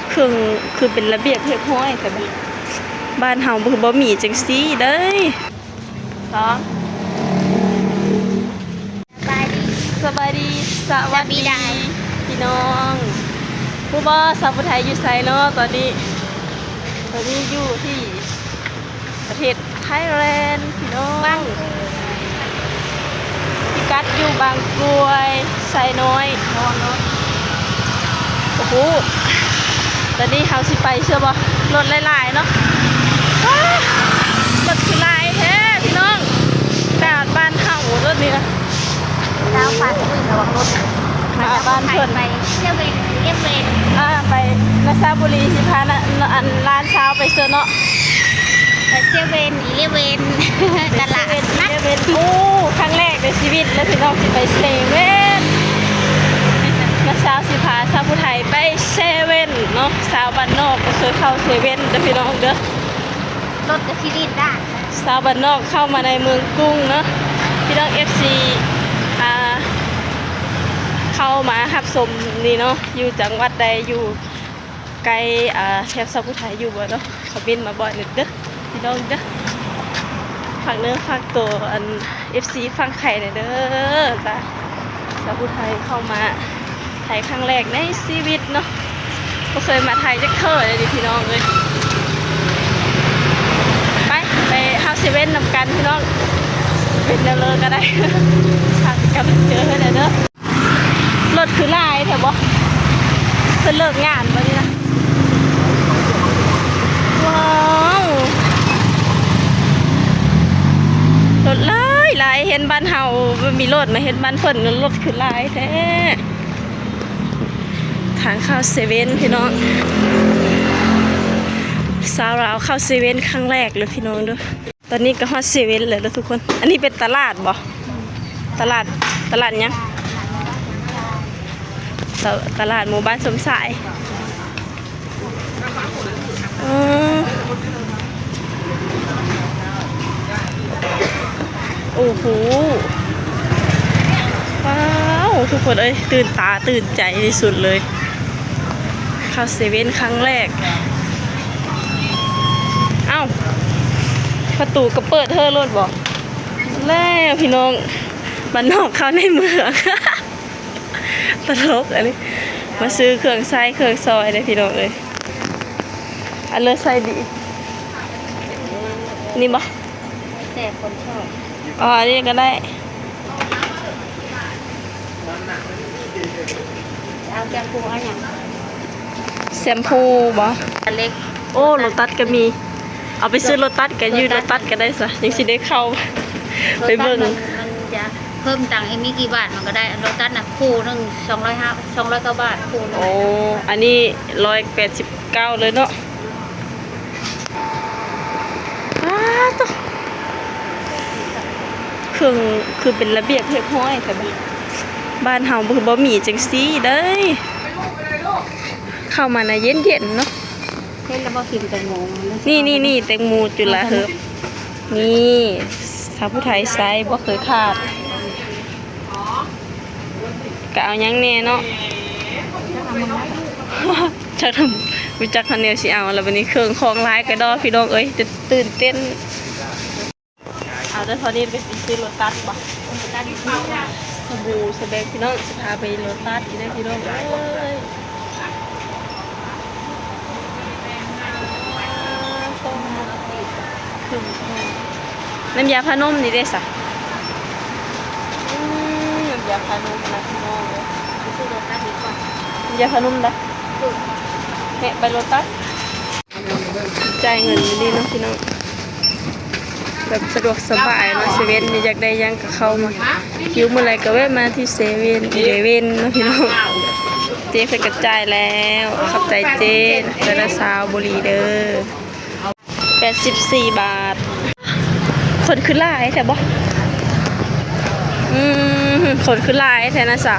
ເຄື່ອງຄືເປັນລະບຽບຮຽບຮ້ອຍແທ້ບາດ ບ້ານເຮົາຄືບໍ່ມີຈັ່ງຊີ້ເດີ້. ສອງ ສະບາຍດີ ສະບາຍດີ ສະຫວັດດີ ສະບາຍດີ ພີ່ນ້ອງ. ຮູ້ບໍ່ ສາວຜູ້ໄທຢູ່ໃສເນາະຕອນນີ້? ຕອນນີ້ຢູ່ທີ່ ປະເທດໄທແລນພີ່ນ້ອງ. ບາງກວຍ ພິກັດຢູ່ບາງກວຍ ໄຊນ້ອຍ. ໂອ້ໂຫ ຕອນນີ້ເຮົາຊິໄປເຊື່ອບໍ່? ລົດຫຼາຍໆເນາະ. ວ້າ ລົດຄືຫຼາຍແທ້ພີ່ນ້ອງ. ຕະຫຼາດບ້ານເຮົາລົດນີ້ນະ. ຊາວພາດຄຸຍລະວັງລົດ ມາບ້ານເພິ່ນ ໄປເຊເວັນອີເລເວັນ ອ່າ ໄປນາຊາບູລີ ຊິພານະ ອັນ ຫຼານສາວໄປເຊີເນາະ ໄປເຊເວັນອີເລເວັນ ຕະຫຼາດ ເຊເວັນອີເລເວັນ. ໂອ້ ຄັ້ງແລກໃນຊີວິດເລີຍພີ່ນ້ອງ ຊິໄປເຊເວັນ. ນ້າສາວຊິພາສາວຜູ້ໄທໄປເຊເວັນເນາະ. ສາວບ້ານນອກບໍ່ເຄີຍເຂົ້າເຊເວັນເດີ້ພີ່ນ້ອງເດີ້. ລົດກະຊິດີດດ້ານ ຊາວບ້ານນອກເຂົ້າມາໃນເມືອງກຸງເນາະ ພີ່ນ້ອງເອັຟຊີ ອ່າ ເຂົ້າມາຮັບຊົມນີ້ເນາະ ຢູ່ຈັງຫວັດໃດ ຢູ່ໃກ້ ອ່າ ແຖບສາວຜູ້ໄທຢູ່ບໍ່ເນາະ ຄອມເມັນມາບອກແດ່ເດີ້ພີ່ນ້ອງເດີ້. ຝາກເນື້ອຝາກໂຕ ອັນ ເອັຟຊີຝັ່ງໄທແດ່ເດີ້. ສາວຜູ້ໄທເຂົ້າມາ ໄທຄັ້ງແລກໃນຊີວິດເນາະ ບໍ່ເຄີຍມາໄທຈັກເທື່ອເລີຍນີ້ພີ່ນ້ອງເອີຍ. ໄປ ໄປເຮົາຊິເວັນນຳກັນພີ່ນ້ອງ ເວັນແນວເລີກະໄດ້ ຫາຊິກັບເຈີເດີ. ລົດຄືຫຼາຍແທ້ບໍ? ເພິ່ນເລີກງານບໍ່ນີ້ນະ? ວ້າວ ລົດຫຼາຍໆ ເຫັນບ້ານເຮົາບໍ່ມີລົດ ມາເຫັນບ້ານເພິ່ນລົດຄືຫຼາຍແທ້. ທາງເຂົ້າເຊເວັນພີ່ນ້ອງ ສາວລາວເຂົ້າເຊເວັນຄັ້ງແລກເລີຍພີ່ນ້ອງເດີ້. ຕອນນີ້ກະຮອດເຊເວັນແລ້ວເດີ້ທຸກຄົນ. ອັນນີ້ເປັນຕະຫຼາດບໍ? ຕະຫຼາດ ຕະຫຼາດຫຍັງ? ຕະ ຕະຫຼາດໝູ່ບ້ານສົມຊາຍ. ເອີ ໂອ້ໂຫ ວ້າວ ທຸກຄົນເອີຍ ຕື່ນຕາຕື່ນໃຈທີ່ສຸດເລີຍ ເຂົ້າເຊເວັນຄັ້ງແລກ. ອ້າວ ປະຕູກະເປີດເຮີໂລດບໍ? ແລ້ວພີ່ນ້ອງ ບ້ານນອກເຂົ້າໃນເມືອງ ຕະຫຼົກອັນນີ້ ມາຊື້ເຄື່ອງໃຊ້ເຄື່ອງຊອຍເດີ້ພີ່ນ້ອງເອີຍ. ອັນເລີດໃສ່ດີ ນີ້ບໍ? ແຕ່ຄົນຊອບ ອໍ ອັນນີ້ກະໄດ້. ເອົາແຊມພູ ເອົາຫຍັງ? ແຊມພູບໍ? ອັນເລັກ ໂອ້ ໂລຕັສກະມີ ເອົາໄປຊື້ໂລຕັສກະ ໂລຕັສ ຢູ່ໂລຕັສກະໄດ້ຊະ ຍັງຊິໄດ້ເຂົ້າ ໂລຕັສ ໄປເບິ່ງ ມັນ ມັນຈະເພີ່ມຕັງອີກມີກະບາດມັນກະໄດ້. ໂລຕັສນະຄູ່ໜຶ່ງສອງຮ້ອຍຫ້າ ສອງຮ້ອຍເກົ້າບາດຄູ່ໜຶ່ງ. ໂອ້ ອັນນີ້ຮ້ອຍແປດສິບເກົ້າເລີຍເນາະ. ປາດໂທ້ ເຄື່ອງຄືເປັນລະບຽບຮຽບຮ້ອຍແທ້ບາດ ບ້ານເຮົາຄືບໍ່ມີຈັ່ງຊີ້ເດີ້. ເຂົ້າມານະເຢັນໆເນາະ. ເຫັນແລ້ວບໍ່? ກິນແຕງໂມ ນີ້ໆໆ ແຕງໂມຈຸລາເຮີບ ນີ້ ສາວຜູ້ໄທໃຊ້ບໍ່ເຄີຍຂາດ. ກະເອົາຫຍັງແດ່ເນາະ ຈັກ ບໍ່ຈັກແນວຊິເອົາແລ້ວບາດນີ້ ເຄື່ອງຂອງຫຼາຍກະດໍພີ່ນ້ອງເອີຍ ຈະຕື່ນເຕັ້ນ. ເອົາແຕ່ເທົ່ານີ້ໄປຊື້ໂລຕັສບໍ? ສະບູສະແບງພີ່ນ້ອງ ຊິພາໄປໂລຕັສອີກເດີ້ພີ່ນ້ອງເອີຍ. ນ້ຳຢາຜ້ານົມນີ້ເດ້ສະ? ອືມ ນ້ຳຢາຜ້ານົມນະພີ່ນ້ອງເອີຍ ໄປຊື້ໂລຕັສດີກວ່າ ນ້ຳຢາຜ້ານົມນະ. ແຫະ ໄປໂລຕັສ ຈ່າຍເງິນຢູ່ນີ້ເນາະພີ່ນ້ອງ ແບບສະດວກສະບາຍເນາະ ເຊເວັນນີ້ ຢາກໄດ້ຫຍັງກະເຂົ້າມາ ຫິວມື້ໃດກະແວະມາທີ່ເຊເວັນອີເລເວັນເນາະພີ່ນ້ອງ. ເຈ້ເພິ່ນກະຈ່າຍແລ້ວ ຂອບໃຈເຈ້ ເທື່ອລະຊາວບໍລີເດີ້. ແປດສິບສີ່ບາດ. ຄົນຄືຫຼາຍແທ້ບໍ? ອືມ ຄົນຄືຫຼາຍແທ້ນະສະ.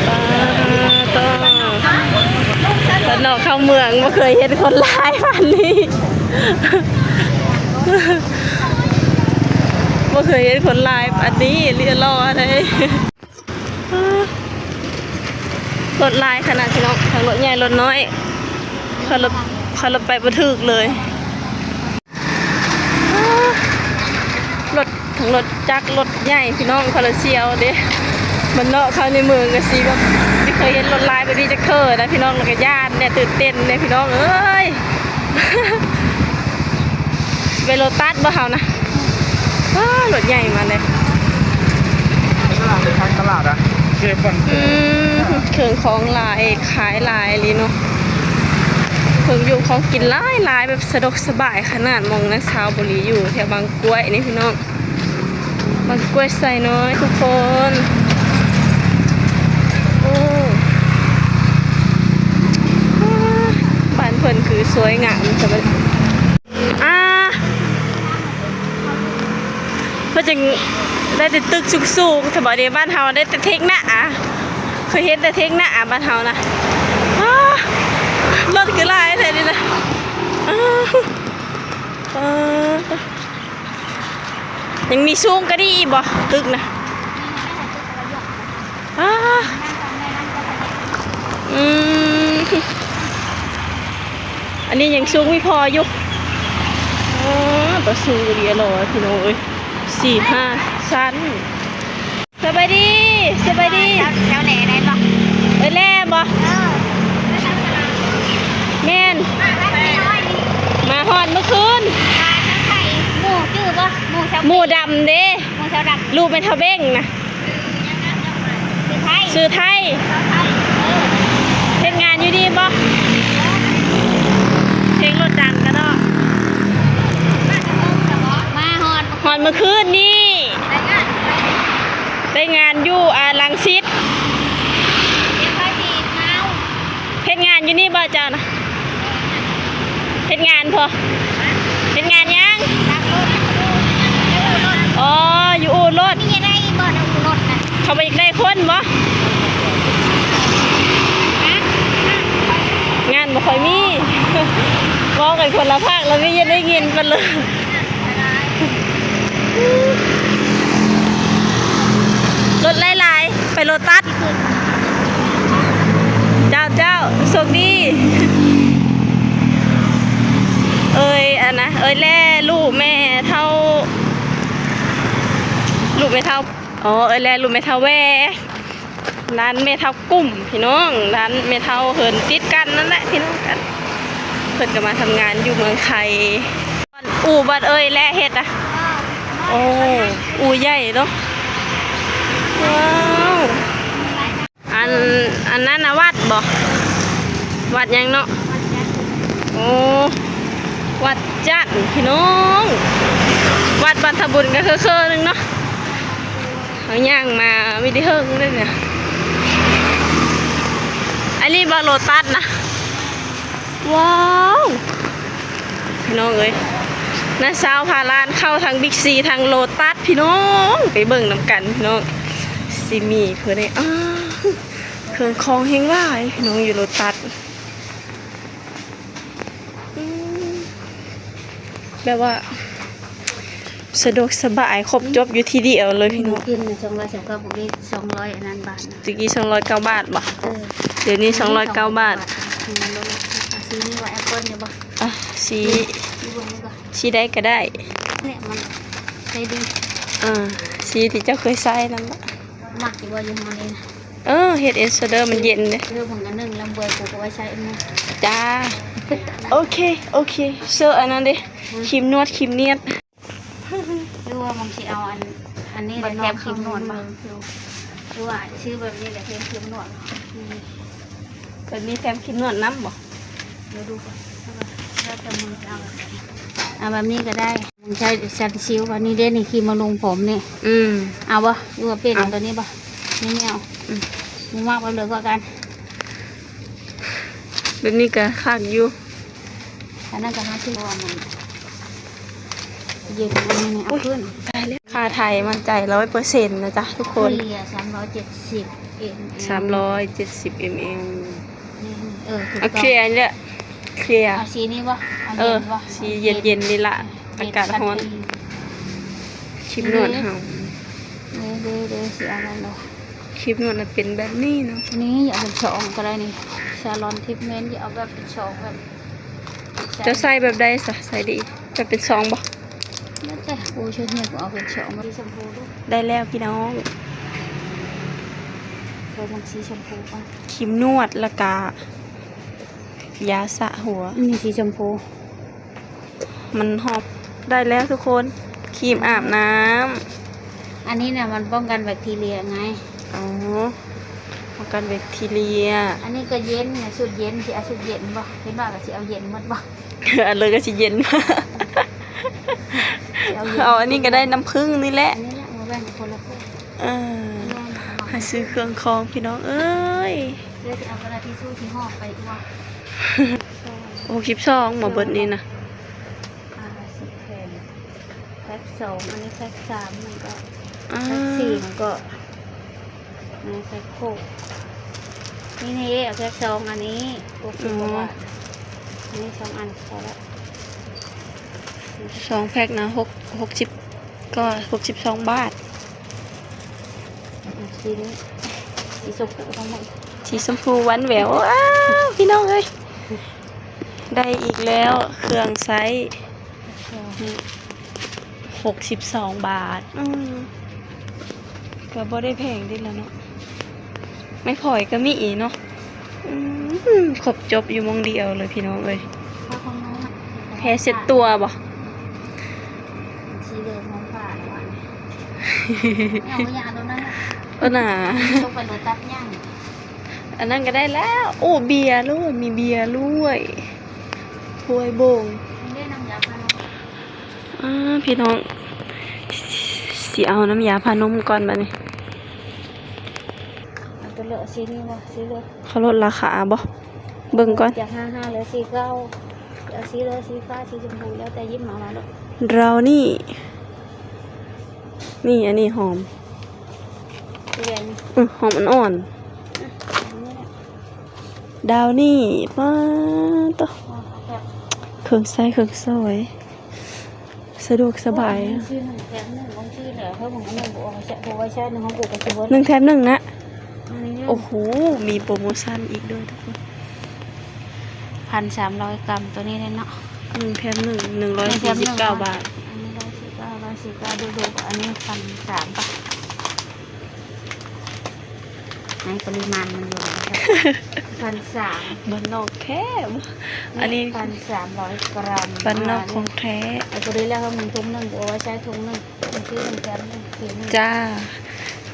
ປາໂຕ ບ້ານນອກເຂົ້າເມືອງ ບໍ່ເຄີຍເຫັນຄົນຫຼາຍປານນີ້ ບໍ່ ເຄີຍເຫັນຄົນຫຼາຍປານນີ້ ເລີຍຫຼໍ່ເດ້. ລົດຫຼາຍຂະໜາດພີ່ນ້ອງ ທັງລົດໃຫຍ່ລົດນ້ອຍ ຂ້ອຍລົດ ຂ້ອຍລົດໄປບໍ່ຖືກເລີຍ. ລົດ ທັງລົດຈັກລົດໃຫຍ່ພີ່ນ້ອງ ຂ້ອຍລະສ່ຽວເດ້. ບ້ານນອກເຂົາໃນເມືອງກະຊິແບບ ບໍ່ເຄີຍເຫັນລົດຫຼາຍແບບນີ້ຈັກເທື່ອນະພີ່ນ້ອງ ລະກະຢ້ານແດ່ ຕື່ນເຕັ້ນແດ່ພີ່ນ້ອງເອີຍ. ໄປໂລຕັສບໍ່ເຮົານະ? ວ້າ ລົດໃຫຍ່ມາແລ້ວ. ຕະຫຼາດ ທາງຕະຫຼາດອະ ເຄຍຟັງ ອືມ ເຄື່ອງຂອງຫຼາຍ ຂາຍຫຼາຍອີ່ຫຼີເນາະ. ເຄື່ອງຢູ່ຂອງກິນຫຼາຍໆ ແບບສະດວກສະບາຍຂະໜາດ. ໝ່ອງນ້າສາວບໍລີຢູ່ແຖວບາງກ້ວຍນີ້ພີ່ນ້ອງ ບາງກ້ວຍໄຊນ້ອຍທຸກຄົນ. ໂອ້ ບ້ານເພິ່ນຄືສວຍງາມ ອາ ເພິ່ນຈັ່ງໄດ້ແຕ່ຕຶກສູງໆ ສະບາຍດີ. ບ້ານເຮົາໄດ້ແຕ່ເຖງນາ ເຄີຍເຫັນແຕ່ເຖງນາບ້ານເຮົານະ. ອາ ລົດຄືຫຼາຍແທ້ນີ້ນະ. ອາ ເອີ ຍັງມີສູງກວ່ານີ້ອີກບໍ່ ຕຶກນະ? ອາ ອືມ ອັນນີ້ຍັງສູງມີພໍຢູ່. ອໍ ຕາສູງອີ່ຫຼີເນາະພີ່ນ້ອງເອີຍ ສີ່ຫ້າຊັ້ນ. ສະບາຍດີ ສະບາຍດີ. ເຈົ້າ ເຈົ້າແຫຼໄດ້ບໍ່? ເອີ ແຫຼບໍ່? ເອີ ແມ່ນ ມາຮອດມື້ຄືນ. ໝູ່ຈື່ບໍ່? ໝູ່ ໝູ່ດຳເດ້ ໝູ່ເຈົ້າດຳ ລູກແມ່ເຖົ້າເບັງນະ. ຊື່ໄທ ຊື່ໄທ ເຮັດງານຢູ່ນີ້ບໍ່? ເພງລົດດັງກະເນາະ. ມາຮອດ ຮອດມື້ຄືນນີ້ ໄດ້ງານ ໄດ້ງານຢູ່ ອາ ລັງສິດ. ເຮັດງານຢູ່ນີ້ບໍ່ເຈົ້ານະ? ເຮັດງານພໍ ເຮັດງານຫຍັງ? ອໍ ຢູ່ອູ່ລົດ. ເຂົາບໍ່ຢາກໄດ້ຄົນບໍ່? ງານບໍ່ຄ່ອຍມີ ເວົ້າກັນຄົນລະພາກລະມີ ຢ່າໄດ້ຍິນປານເລີຍ. ລົດຫຼາຍໆ ໄປໂລຕັສ. ເຈົ້າ ເຈົ້າ ໂຊກດີ. ເອີຍ ອັນນະ ເອີຍແຫຼ ລູກແມ່ເຖົ້າ ລູກແມ່ເຖົ້າ ອໍ ເອີຍແຫຼ ລູກແມ່ເຖົ້າແຫວ. ຮ້ານແມ່ເຖົ້າກຸ້ມພີ່ນ້ອງ ຮ້ານແມ່ເຖົ້າເຮືອນຕິດກັນນັ້ນແຫຼະພີ່ນ້ອງກັນ. ເພິ່ນກະມາທຳງານຢູ່ເມືອງໄທ. ອູ່ບ່ອນເອີຍແຫຼເຮັດນະ? ໂອ້ ອູ່ໃຫຍ່ເນາະ. ວ້າວ ອັນ ອັນນັ້ນນະວັດບໍ່? ວັດຫຍັງເນາະ? ໂອ້ ວັດຈັນພີ່ນ້ອງ ວັດບັນທະບຸນກະເຄີໆໜຶ່ງເນາະ. ເຮົາຍ່າງມາມີແຕ່ເຫິງເລີຍນະ. ອັນນີ້ບໍ່ໂລຕັສນະ? ວ້າວ ພີ່ນ້ອງເອີຍ ນ້າສາວພາຫຼານເຂົ້າທັງບິກຊີ ທັງໂລຕັສພີ່ນ້ອງ ໄປເບິ່ງນຳກັນພີ່ນ້ອງ ຊິມີເພິ່ນໃຫ້ ອ້າວ ເຄື່ອງຂອງແຮງຫຼາຍພີ່ນ້ອງ ຢູ່ໂລຕັສ. ອືມ ແບບວ່າສະດວກສະບາຍ ຄົບຈົບຢູ່ທີ່ດຽວເລີຍພີ່ນ້ອງ. ກິນສອງຮ້ອຍຊາວເກົ້າ ບໍ່ມີສອງຮ້ອຍອັນນັ້ນບາດນະ. ຕະກີ້ສອງຮ້ອຍເກົ້າບາດບໍ່? ເອີ ດຽວນີ້ສອງຮ້ອຍເກົ້າບາດ. ອືມ ເອົາສີນີ້ບໍ່? ແອັບເປິ້ນນີ້ບໍ່? ອ່ະ ສີ ສີ ສີໃດກະໄດ້. ນີ້ມັນໃຊ້ດີ. ເອີ ສີທີ່ເຈົ້າເຄີຍໃຊ້ນັ້ນລະ. ມັກຢູ່ບໍ່ ຢູ່ຫ້ອງນີ້ນະ? ເອີ ເຮັດເອັນໂຊເດີ ມັນເຢັນເດ້. ເອີ ເບິ່ງອັນໜຶ່ງລຳເບີ ກູກະໄວ້ໃຊ້ອັນນີ້. ຈ້າ ໂອເຄ ໂອເຄ. ເຊີອັນນັ້ນເດ້ ຄຣີມນວດ ຄຣີມນຽດ. ຫຼືວ່າມັນຊິເອົາອັນ ອັນນີ້ແຫຼະ ແຖມຄຣີມນວດບໍ່? ຫຼືວ່າຊື້ແບບນີ້ແຫຼະ ແຖມຄຣີມນວດ. ແບບນີ້ແຖມຄຣີມນວດນຳບໍ່? ດຽວດູກ່ອນ ແລ້ວແຕ່ມຶງຈະເອົາແບບໃດ. ເອົາແບບນີ້ກະໄດ້ ໃຊ້ຊັນຊິວ. ອັນນີ້ເດ້ ນີ້ຄຣີມບຳລຸງຜົມນີ້. ອືມ ເອົາບໍ່? ຫຼືວ່າປ່ຽນເອົາໂຕນີ້ບໍ່? ນີ້ແນວ ອືມ ມຶງມັກແບບໃດກວ່າກັນ? ແບບນີ້ກະຄັກຢູ່. ອັນນັ້ນກະຫ້າສິບ ເພາະວ່າມັນເຢັນ. ອັນນີ້ນີ້ ເອົາຂຶ້ນ. ຕາຍແລ້ວ ຄ່າໄທໝັ້ນໃຈຮ້ອຍເປີເຊັນນະຈ໊ະທຸກຄົນ. ສາມຮ້ອຍເຈັດສິບເອັມແອລ ສາມຮ້ອຍເຈັດສິບເອັມແອລ. ນີ້ ເອີ ຖືກຕ້ອງ. ເອົາເຄລຍນີ້ແຫຼະ ເຄລຍ. ເອົາສີນີ້ບໍ່? ເອົາ ເອີ ເຢັນບໍ່? ສີເຢັນໆນີ້ລະ ເຢັນ ອາກາດຮ້ອນ. ຄຣີມນວດເຮົາ ເດ້ ເດ້ ເດ້ ຊິເອົາແລ້ວເນາະ. ຄຣີມນວດນະເປັນແບບນີ້ເນາະ. ນີ້ ຢາກເປັນຊ່ອງກໍໄດ້ນີ້ ຊາລອນທຣີດເມັນ ຢາກເອົາແບບເປັນຊ່ອງແບບ ເຈົ້າໃສ່ແບບໃດຊະ ໃສ່ດີ ແບບເປັນຊ່ອງບໍ່? ແລ້ວແຕ່. ໂອ້ ຊຸດນີ້ກໍເອົາເປັນຊ່ອງ ມາສີຊົມພູດູ. ໄດ້ແລ້ວພີ່ນ້ອງ ເບິ່ງສີຊົມພູກ່ອນ. ຄຣີມນວດ ແລ້ວກະຢາສະຫົວ ນີ້ສີຊົມພູ. ມັນຫອມ. ໄດ້ແລ້ວທຸກຄົນ ຄຣີມອາບນ້ຳ. ອັນນີ້ນະ ມັນປ້ອງກັນແບັກທີເຣຍໄງ. ອໍ ປ້ອງກັນແບັກທີເຣຍ. ອັນນີ້ກໍເຢັນນະ ຊຸດເຢັນ ຊິເອົາຊຸດເຢັນບໍ່? ເຫັນວ່າກໍຊິເອົາເຢັນໝົດບໍ່? ອັນເລີຍກໍຊິເຢັນ. ເອົາເຢັນ ເອົາອັນນີ້ກໍໄດ້ ນ້ຳຜຶ້ງນີ້ແຫຼະ. ອັນນີ້ແຫຼະ ມາແບ່ງຄົນລະເຄິ່ງ. ເອີ ໃຫ້ຊື້ເຄື່ອງຄອງພີ່ນ້ອງເອີຍ. ເດີຊິເອົາກະດາດທິຊູທີ່ຫອບໄປຕົວະ. ຫົກສິບສອງ ໝົດເບິດນີ້ນະ. ອ່າ ສິບແຜ່ນ ແພັກສອງ ອັນນີ້ແພັກສາມ ມັນກໍ ອ່າ ແພັກສີ່ ມັນກໍ ອັນນີ້ແພັກຫົກ. ນີ້ໆ ເອົາແພັກສອງ ອັນນີ້ ຫົກສິບກວ່າບາດ. ອັນນີ້ສອງອັນພໍແລ້ວ ສອງແພັກນະ ຫົກ ຫົກສິບ ກໍຫົກສິບສອງບາດ. ອ່າ ສີນີ້ ສີຊົມພູທັງໝົດ ສີຊົມພູຫວານແຫວວ. ວ້າວ ພີ່ນ້ອງເອີຍ ໄດ້ອີກແລ້ວ ເຄື່ອງໃຊ້ ຫົກສິບສອງບາດ. ອືມ ກໍບໍ່ໄດ້ແພງເດ້ລະເນາະ. ໄມ້ພອຍກໍມີອີກເນາະ. ອືມ ຄົບຈົບຢູ່ໝ່ອງດຽວເລີຍພີ່ນ້ອງເອີຍ. ແພເຊັດຕົວບໍ່? ສີເຫຼືອງຂອງຝາລະຫວານ. ເອົາ ບໍ່ຢາກໂດນນັ້ນນະ. ເອີ ໜ້າ ລົງໄປລົດຕັດຍ່າງ. ອັນນັ້ນກໍໄດ້ແລ້ວ. ໂອ້ ເບຍດ້ວຍ ມີເບຍດ້ວຍ ຖ້ວຍໂບ່ງ. ນີ້ເດ້ນ້ຳຢາພານົມ. ອ່າ ພີ່ນ້ອງ ຊິເອົານ້ຳຢາພານົມກ່ອນບາດນີ້. ເອົາຕົວເລືອກ ເອົາສີນີ້ບໍ່? ສີເຫຼືອງ. ເຂົາລົດລາຄາບໍ່? ເບິ່ງກ່ອນ. ຈາກຫ້າຫ້າເຫຼືອສີ່ເກົ້າ ເອົາສີເຫຼືອງ ສີຟ້າ ສີຊົມພູ ແລ້ວແຕ່ຍິບເອົາມາໂລດ. ດາວນີ້ ນີ້ ອັນນີ້ຫອມ ສີແດງ. ອື ຫອມອ່ອນໆ. ອື ອັນນີ້ແຫຼະ ດາວນີ້. ປາດໂທ້ ເຄື່ອງໃຊ້ເຄື່ອງສອຍ ສະດວກສະບາຍ. ຊື້ໜຶ່ງແຖມໜຶ່ງ ບາງທີແຫຼະ ເຮົາບໍ່ ອັນນັ້ນບໍ່ອອກ ເອົາໄວ້ໃຊ້ໃນຫ້ອງ ກໍຊິເບິດ ໜຶ່ງແຖມໜຶ່ງນະ. ອືມ ໂອ້ໂຫ ມີໂປຣໂມຊັນອີກດ້ວຍທຸກຄົນ. ພັນສາມຮ້ອຍກຣາມ ໂຕນີ້ເດ້ເນາະ ໜຶ່ງແຖມໜຶ່ງ ໜຶ່ງຮ້ອຍສີ່ສິບເກົ້າບາດ. ອັນນີ້ຮ້ອຍສີ່ສິບເກົ້າ ຮ້ອຍສີ່ສິບເກົ້າ ດູໆ ອັນນີ້ພັນສາມປະ. ໃນປະລິມານມັນຢູ່ ພັນສາມ ບ້ານນອກແທ້. ອັນນີ້ ນີ້ ພັນສາມຮ້ອຍກຣາມ ບ້ານນອກຂອງແທ້. ເອົາພໍດີແລ້ວ ເຮົາມີຖົງໜຶ່ງ ເອົາໄວ້ໃຊ້ຖົງໜຶ່ງ ຊື້ໜຶ່ງແຖມໜຶ່ງ ສີ່ໜຶ່ງ. ຈ້າ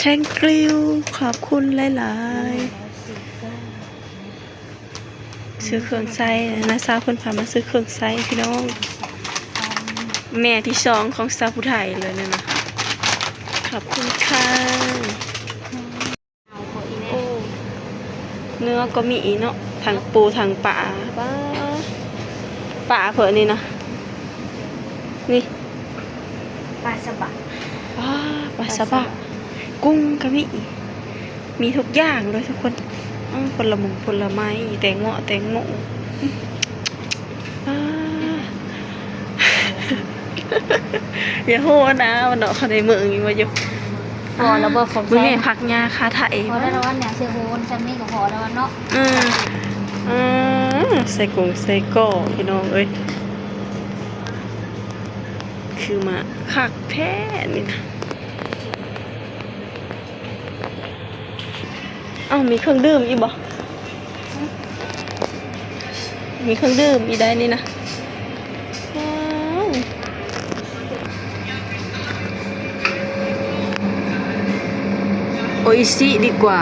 Thank you ຂອບຄຸນຫຼາຍໆ. ຊື້ເຄື່ອງໃຊ້ ນ້າສາວເພິ່ນພາມາຊື້ເຄື່ອງໃຊ້ພີ່ນ້ອງ. ແມ່ທີ່ສອງຂອງສາວຜູ້ໄທເລີຍນັ້ນນະ. ຂອບຄຸນຄ່ະ. ໂອ້ ເນື້ອກໍມີເນາະ ທັງປູທັງປາ. ປາ ປາເພິ່ນນີ້ນະ ນີ້ ປາສະບະ. ປາ ປາສະບະ ປາສະບະ ກຸ້ງກໍມີ ມີທຸກຢ່າງເລີຍທຸກຄົນ. ອືມ ຜົນລະມົງຜົນລະໄມ້ ແຕງເງາະແຕງໂມ. ອາ ຢ່າໂຫນະ ມັນເນາະ ເຂົາໄດ້ເບິ່ງຢູ່ວ່າຢູ່ ພໍແລ້ວບໍ່? ຂອງ ມື້ແມ່ ໃຊ້ ຜັກຫຍ້າຄາໄຖ ພໍແລ້ວ. ແນວເຊໂຮນຊ່ຳນີ້ກໍພໍແລ້ວເນາະ. ອືມ ອືມ ໃສ່ກົງໃສ່ກໍ ພີ່ນ້ອງເອີຍ ຄືມາຄັກແທ້ນີ້ນະ. ເອົ້າ ມີເຄື່ອງດື່ມອີກບໍ່? ມີເຄື່ອງດື່ມອີກໄດ໋ນີ້ນະ. ວ້າວ ໂອອິຊິດີກວ່າ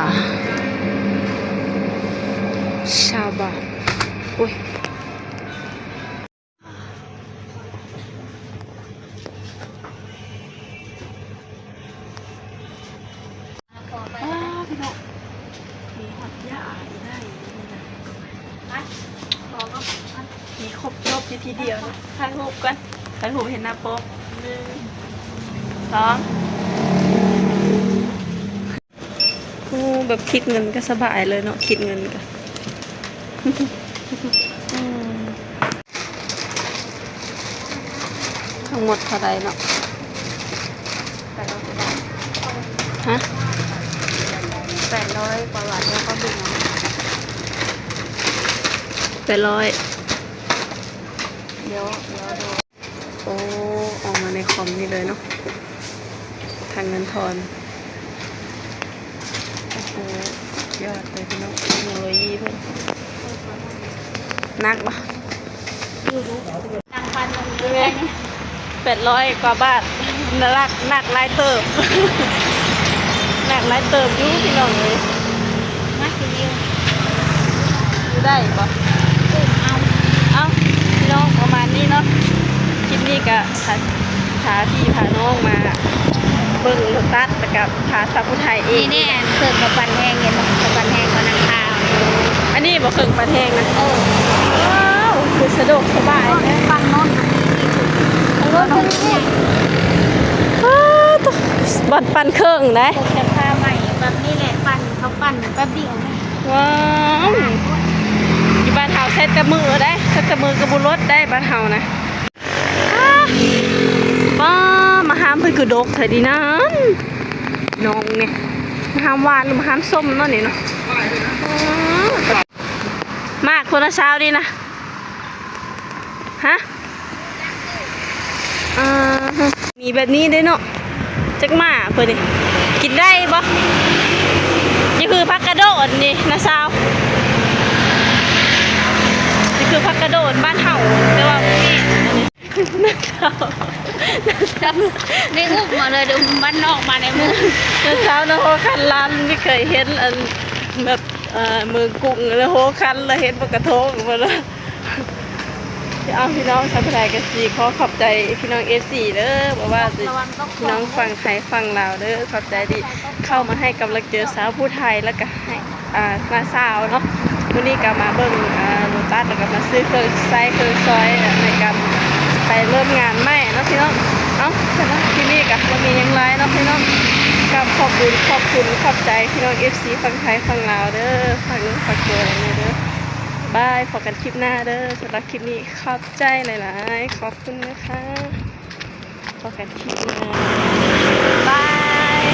ຊາບະ ໂອ້ຍ. ອ້າ ພີ່ນ້ອງ ມີຮອດຢາອີກໄດ໋ນີ້ນະ. ໄປ ຂໍເບິ່ງ ມີຄົບຈົບຢູ່ທີ່ດຽວ. ຖ່າຍຮູບກ່ອນ ຖ່າຍຮູບເຫັນໜ້າປົກ ໜຶ່ງ ສອງ. ໂອ້ ແບບຄິດເງິນກໍສະບາຍເລີຍເນາະ ຄິດເງິນກໍ ອືມ ທັງໝົດເທົ່າໃດເນາະ? ຮະ ແປດຮ້ອຍກວ່າບາດ ແລ້ວກໍບິນເອົາ ແປດຮ້ອຍ ດຽວ ດຽວ ໂອ້ ອອກມາໃນຄອມນີ້ເລີຍເນາະ ທາງເງິນທອນ. ໂອ້ໂຫ ສຸດຍອດເລີຍພີ່ນ້ອງ ເທັກໂນໂລຢີເພິ່ນ. ໜັກບໍ່? ໜັກປານນັ້ນເລີຍ ແປດຮ້ອຍກວ່າບາດ ໜັກ ໜັກຫຼາຍເຕີບ ໜັກຫຼາຍເຕີບຢູ່ພີ່ນ້ອງເອີຍ. ມາກິນຢູ່ ຢູ່ໄດ້ບໍ່? ເອົາ ເອົາ ພີ່ນ້ອງ ປະມານນີ້ເນາະ ຄລິບນີ້ກະ ພາ ພາພີ່ພານ້ອງມາເບິ່ງໂລຕັສ ແລ້ວກະພາສາວຜູ້ໄທເອງ. ນີ້ແນ່ ເຄື່ອງກະປັ່ນແຮງ ເຫັນບໍ່? ກະປັ່ນແຮງກວ່ານຳທາງ. ອັນນີ້ບໍ່ ເຄື່ອງປັ່ນແຮງນະ? ເອີ ວ້າວ ຄືສະດວກສະບາຍແທ້. ປັ່ນເນາະ ເອີ ໂຕ ບ່ອນປັ່ນເຄື່ອງໃດ໋. ເພິ່ນຈະພາໃໝ່ແບບນີ້ແຫຼະ ປັ່ນ ເຂົາປັ່ນແປັບດຽວ. ວ້າວ ຢູ່ບ້ານເຮົາໃຊ້ແຕ່ມືໄດ໋ ໃຊ້ແຕ່ມືກະບໍ່ລົດໄດ໋ ບ້ານເຮົານະ. ປ້າ ປ້າ ໝາກຫາມເພິ່ນຄືດົກແທ້ດີນັ້ນ ນ້ອງນີ້ ໝາກຫາມຫວານຫຼືໝາກຫາມສົ້ມເນາະນີ້ເນາະ. ໝາກຄົນລະຊາວນີ້ນະ ຮະ ເອີ ມີແບບນີ້ເດ້ເນາະ ຈັກໝາກເພິ່ນນີ້ ກິນໄດ້ບໍ່? ນີ້ຄືຜັກກະໂດນນີ້ນະຊາວ ນີ້ຄືຜັກກະໂດນບ້ານເຮົາ ແຕ່ວ່າບໍ່ແມ່ນອັນນີ້. ໃນອຸບມາເລີຍ ເດີບ້ານນອກມາໃນເມືອງ. ເຊົ້ານະ ຫົວຄັນລ້ານ ບໍ່ເຄີຍເຫັນອັນແບບ ເອີ ເມືອງກຸງ ແລ້ວຫົວຄັນ ແລ້ວເຫັນໝາກກະໂທງໝົດເລີຍ. ເອົາ ພີ່ນ້ອງຊາວໄທກະຊິຂໍຂອບໃຈພີ່ນ້ອງເອັຟຊີເດີ ບໍ່ວ່າຊິ ລະວັງຕົກ ພີ່ນ້ອງຝັ່ງໄທຝັ່ງລາວເດີ ຂອບໃຈທີ່ເຂົ້າມາໃຫ້ກຳລັງໃຈສາວຜູ້ໄທ ແລ້ວກະໃຫ້ ອ່າ ນ້າສາວເນາະ. ມື້ນີ້ກະມາເບິ່ງ ອ່າ ໂລຕັສ ແລ້ວກະມາຊື້ເຄື່ອງໃຊ້ເຄື່ອງຊອຍໃນການໄປເລີ່ມງານໃໝ່ເນາະພີ່ນ້ອງ. ເອົ້າ ສຳລັບຄລິບນີ້ກະບໍ່ມີຫຍັງຫຼາຍເນາະພີ່ນ້ອງ ກະຂອບບຸນຂອບຄຸນຂອບໃຈພີ່ນ້ອງເອັຟຊີຝັ່ງໄທຝັ່ງລາວເດີ ຝາກເນື້ອຝາກຕົວນຳແນ່ເດີ. ບາຍ ພໍ້ກັນຄລິບໜ້າເດີ. ສຳລັບຄລິບນີ້ຂອບໃຈຫຼາຍໆ ຂອບຄຸນນະຄະ. ພໍ້ກັນຄລິບໜ້າ ບາຍ.